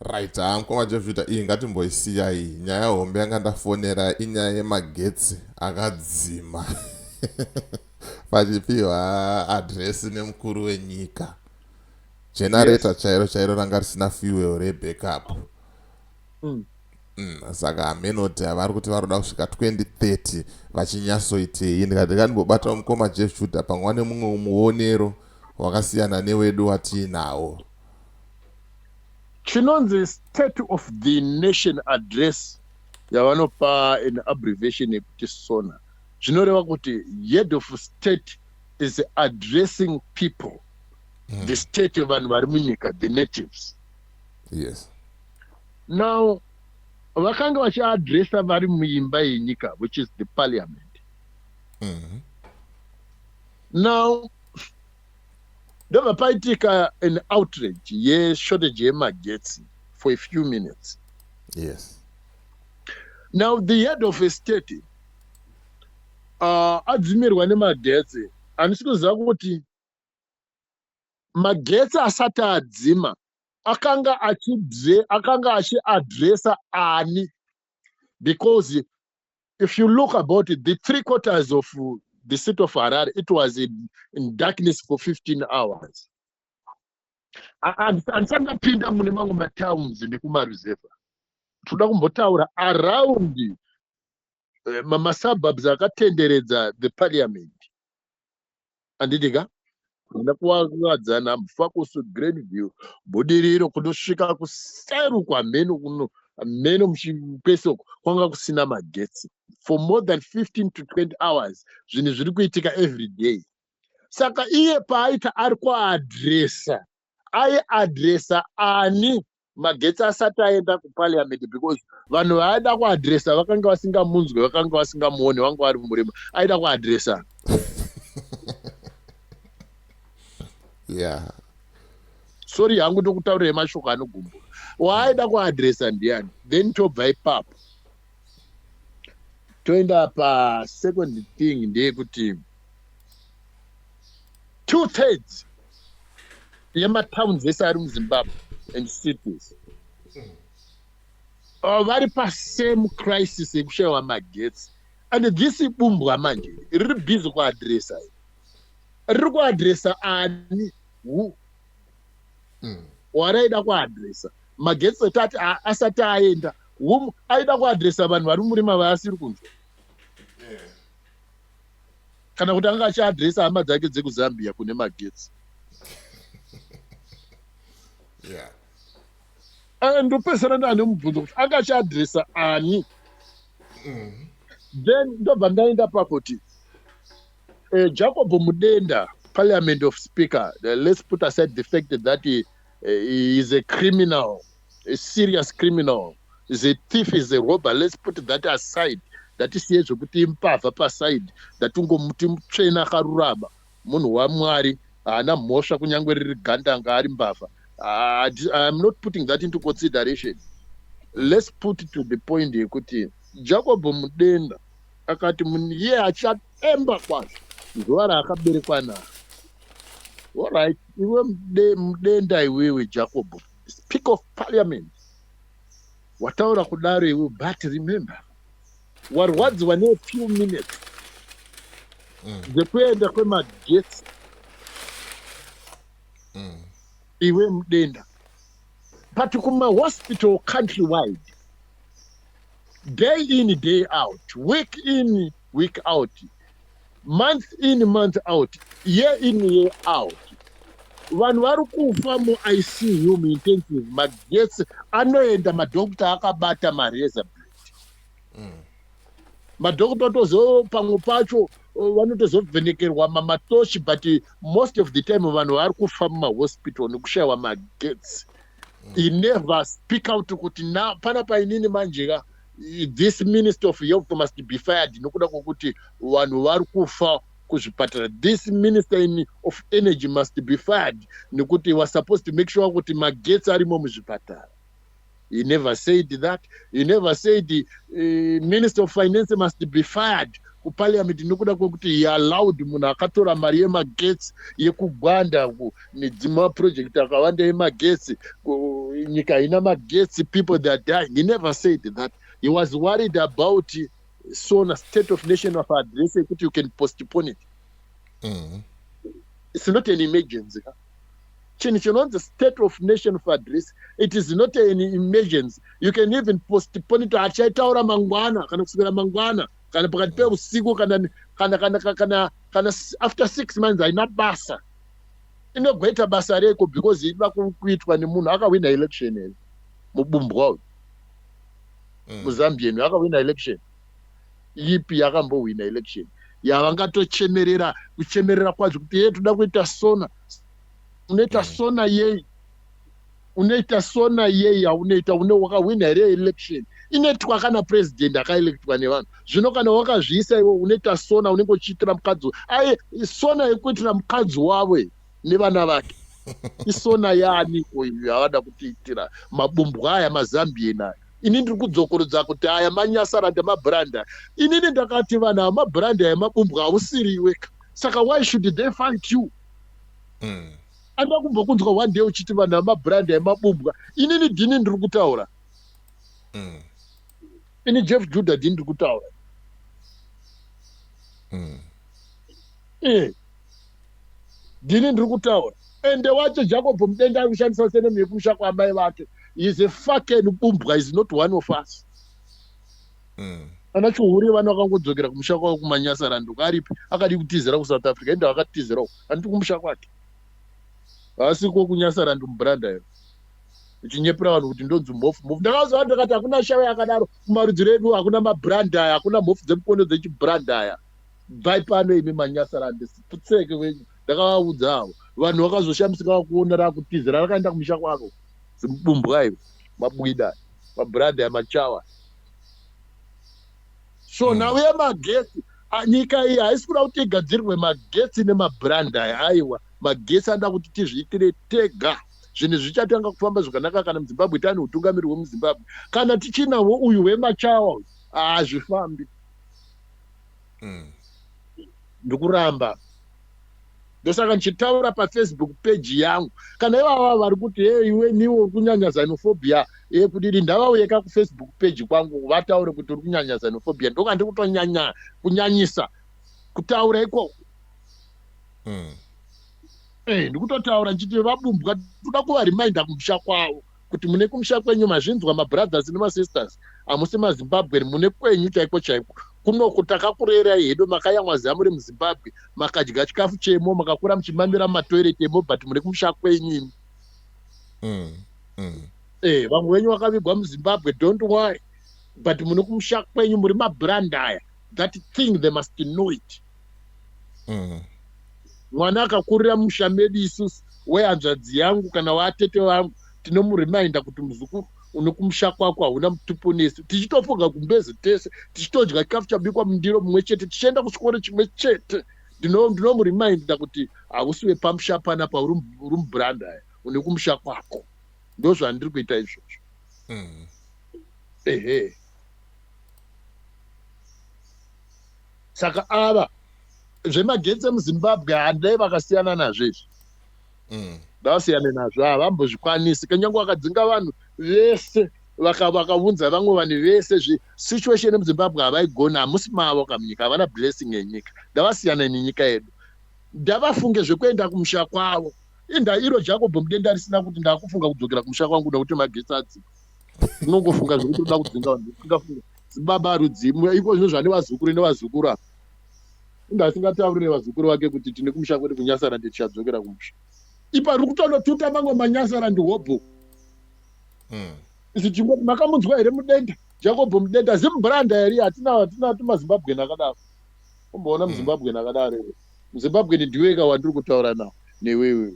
Right, haa mukoma Jeff Judah, iyi ngatimboisiya iyi. Nyaya hombe yanga ndafonera inyaya yemagetsi akadzima pachipiwa address nemukuru wenyika. Generator chairo chairo ranga risina fuel rebackup. Saka hamenoti vari kuti varoda kusvika 2030 vachinyasoitei. Ndikati ndikandibobatawo mukoma Jeff Judah pamwe vane mumwe muonero wakasiyana newedu watiinawo. Chinonzi State of the Nation Address yavanopa an abbreviation yekuti SONA zvinoreva kuti head of state is addressing people, the state, vanhu vari munyika, the natives. Now vakanga vachiadressa vari muimba yenyika, which is the parliament. Now ndobva paitika an outrage yeshortage yemagetsi for a few minutes. Now the head of a state adzimirwa nemagetsi. Handisi kuziva kuti magetsi asati adzima akanga achiadressa ani, because if you look about it, the three quarters of the city of Harare, it was in darkness for 15 hours. Handisangapinda mune mamwe matowns nekumaruzevha. Toda kumbotaura around masuburbs akatenderedza the parliament, handiti ka? Kuenda kuWadzana, Mufakose, Grandview, Budiriro, kunosvika kuseru kwamheno kuno mheno kwese uko kwanga kusina magetsi for more than 15 to 20 hours. Zvinhu zviri kuitika every day. Saka iye paaita ari kuadresa, aiadresa ani magetsi asati aenda kuparliament? Because vanhu vaaida kuadresa vakanga vasingamunzwe, vakanga vasingamuoni, vanga vari murima. Aida kuadresa Sorry hangu, ndokutaurira mashoko anogumbura. Waaida kuadresa ndiani? Then tobva ipapo toenda pasecond thing, ndeyekuti two thirds yematowns ese ari muZimbabwe and cities vari pasame crisis yekushayiwa magetsi. And this bumbwa manje riri busy kuadresa, riri kuadresa ani? Who waraida kuadresa magetsi tati asati aenda? Whom aida kuadresa? Vanhu vari murima vaasiri kunzwa, kana kuti anga achiadresa hama dzake dzekuZambia kune magetsi? Ndopesana ndaane mubvunzo kuti anga achiadresa ani. Then ndobva ndaenda pakuti Jacob Mudenda, parliament of speaker, let's put aside the fact that he is a criminal, a serious criminal, is a thief, is a robber. Let's put that aside. Ndatisiye zvekuti imbavha paside, ndatingomuti mutsvene, akarurama, munhu waMwari, haana mhosva, kunyange riri gandanga ari mbavha. I'm not putting that into consideration. Let's put to the point yekuti Jacob Mudenda akati iye achatemba kwazvo zuva raakaberekwa naro. Allright, iwe Mudenda, iwewe Jacob, speaker of parliament, wataura kudaro iwe, but remember, warwadziwa nefew minutes dzekuenda kwemagetsi. Iwe Mudenda, but kumahospital country wide, day in, day out, week in, week out, month in, month out, year in, year out, vanhu vari kufa muICU, muintensive. Magetsi anoenda, madhokta akabata marazor blade. Madhokta tozo pamwe pacho vanotozovhenekerwa mamatochi, but most of the time vanhu vari kufa mumahospital nekushayiwa magetsi. He never speak out kuti na panapa inini manjeka, this minister of health must be fired nokuda kwokuti vanhu vari kufa kuzvipatara. This minister of energy must be fired nekuti was supposed to make sure kuti magetsi arimo muzvipatara. He never said that. He never said Minister of Finance must be fired kuparliament nekuda kwekuti he allowed munhu akatora mari yemagetsi yekugwanda nedzimwe akawanda emagetsi. Nyika haina magetsi, people, they are dying. He never said that. He was worried about SONA, State of Nation of Address, yekuti you can postpone it. It's not an emergency. Chinhu chinonzi State of Nation of Address, it is not an emergency. You can even postpone it. Hachaitaura mangwana kana kusvikira mangwana kana pakati peusiku kana after 6 months, haina basa. Inogoita basa reko because inoda kuitwa nemunhu akawina election here? Mubumbwa uyu, muZambian akawina election ipi? Yakambohwina election yavangatochemerera kuchemerera kwazvo kuti ye toda kuita SONA. Unoita SONA yei? Unoita SONA yei yaunoita? Une wakahwina here election? Inoitwa kana president akaelectwa nevanhu. Zvino kana wakazviisa iwe unoita SONA, unenge uchiitira mukadzi ai SONA yekuitira mukadzi wavo nevana vake. ISONA yaaniko iyo yavada kutiitira mabumbwa aya, maZambian aya? Ini ndiri kudzokorodza kuti aya manyasaranda, mabhuranda. Inini ndakati vanhu ava mabhuranda aya, mabumbwa. Hausiriweka, saka why should they fight you? Anda kumbokunzwa one day uchiti vanhu vamabhuranda emabumbwa. Inini ndini ndiri kutaura. Ini Jeff Judah ndini ndiri kutaura. E, ndini ndiri kutaura. Ende wacho Jacob Mudenda ari kushandisa surname yekumusha kwamai vake. Is a fucking bumbwa, is not one of us. Ana Chihuri vana vakangodzokera kumusha kwavo kuManyasarando. Aripi? Akadi kutizira kuSouth Africa, ende akatizirawo handiti kumusha kwake haasiko kuNyasarando. Mubranda iyo uchinyepera vanhu kuti ndonzi mhofu, mhofu. Ndakaziva, ndakati hakuna shava yakadaro kumarudzi edu, hakuna mabranda aya, hakuna mhofu dzemukono dzechibranda aya. Bvai pano imi manyasarande, putseke wenyu. Ndakavaudza avo vanhu vakazoshamisika vakuona rakutizira, rakaenda kumusha kwako. Zimubumbwa iwe, mabwida, mabranda emachawa. So nhau yemagetsi, nyika iyi haisi kuda kuti igadzirwe magetsi nemabhuranda aya. Aiwa, magetsi anoda kuti tizviitire tega. Zvinhu zvichatanga kufamba zvakanaka kana muZimbabwe taane utungamiri hwemuZimbabwe. Kana tichinahwo uyu hwemachawa uyu, hazvifambi. Ndikuramba, ndosaka ndichitaura paFacebook page yangu. Kana ivava vari kuti, "Hey, iwe niwe uri kunyanya xenophobia yekudidi," ndavauyeka kuFacebook page kwangu vataure kuti uri kunyanya xenophobia. Ndoka ndiri kutonyanya kunyanyisa kutaura ikoko. Ndikutotaura ndichiti vabumbwa toda kuvarimainda kumusha kwavo kuti mune kumusha kwenyu. Mazvinzwa, mabrothers nemasisters? Hamusi maZimbabwe, mune kwenyu chaiko chaiko. Kunoku takakurerai hedu, makayamwa zamu remuZimbabwe, makadya chikafu chemo, makakura muchimamira mumatoireti emo, but mune kumusha kwenyu imi. Vamwe venyu vakavigwa muZimbabwe, don't worry, but mune kumusha kwenyu, muri mabrand aya. That thing they must know it. Mwana akakurira musha medu isusu, wehanzvadzi yangu kana waatete vangu, tinomurimainda kuti muzukuru, une kumusha kwako, hauna mutupo nesu. Tichitofoga gumbezi tese, tichitodya chikafu chabikwa mundiro mumwe chete, tichienda kuchikoro chimwe chete. Ndinomurimainda kuti hausi wepamusha panapa, uri mubrand aya, une kumusha kwako. Ndo zvandiri kuita izvozvo. Ehe, saka ava zvemagetsi emuZimbabwe handai vakasiyana nazvo izvi. Ngavasiyane nazvo, havambozvikwanisi. Kunyange vakadzinga vanhu vese, vakaunza vamwe vanhu vese, situation yemuZimbabwe havaigona. Hamusi mavo kamunyika, havana blessing yenyika. Ngavasiyane nenyika yedu, ndavafunge zvekuenda kumusha kwavo. Inda iro Jacob Mudenda risina kuti ndakufunga kudzokera kumusha kwangu nekuti magetsi adzika. Unongofunga zvekuti uda kudzinga vanhu, usingafunga zibaba rudzimu iko zvino zvane vazukuru nevazukuru apa. Inda asingataurire vazukuru vake kuti tine kumusha kwedu kuNyasarandi, tichadzokera kumusha. Ipa riri kutonotuta mamwe manyasarandi hobho. Isi chingoti makamunzwa here Mudenda, Jacob Mudenda? Zimbranda here? Hatina tumaZimbabweni akadaro. Umboona muZimbabweni akadaro here? MuZimbabweni ndiweka wandiri kutaura nawo newewe.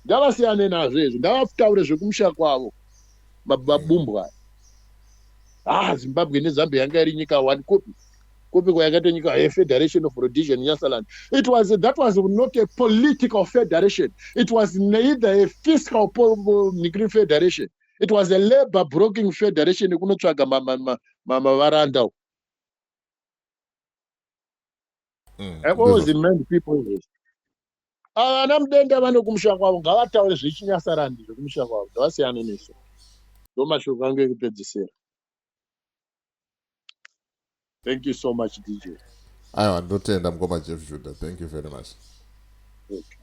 Ngavasiyane nazvo izvo, ngavataure zvekumusha kwavo, mabumbwa. Ah, Zimbabwe neZambia yanga iri nyika one copy. Kupi kwayakaita nyika yefederation of Rhodesia and Nyasaland? It was that was not a political federation. It was neither a fiscal federation. It was a labor broking federation yekunotsvaga mavaranda. I always remind people this. Ava vana Mudenda vane kumusha kwavo, ngavataure zvechinyasarandi zvekumusha kwavo, ngavasiyane nesu. Ndomashoko angu ekupedzisira. Thank you so much, DJ. Aiwa, ndotenda mukoma Jeff Judah. Thank you very much. Okay.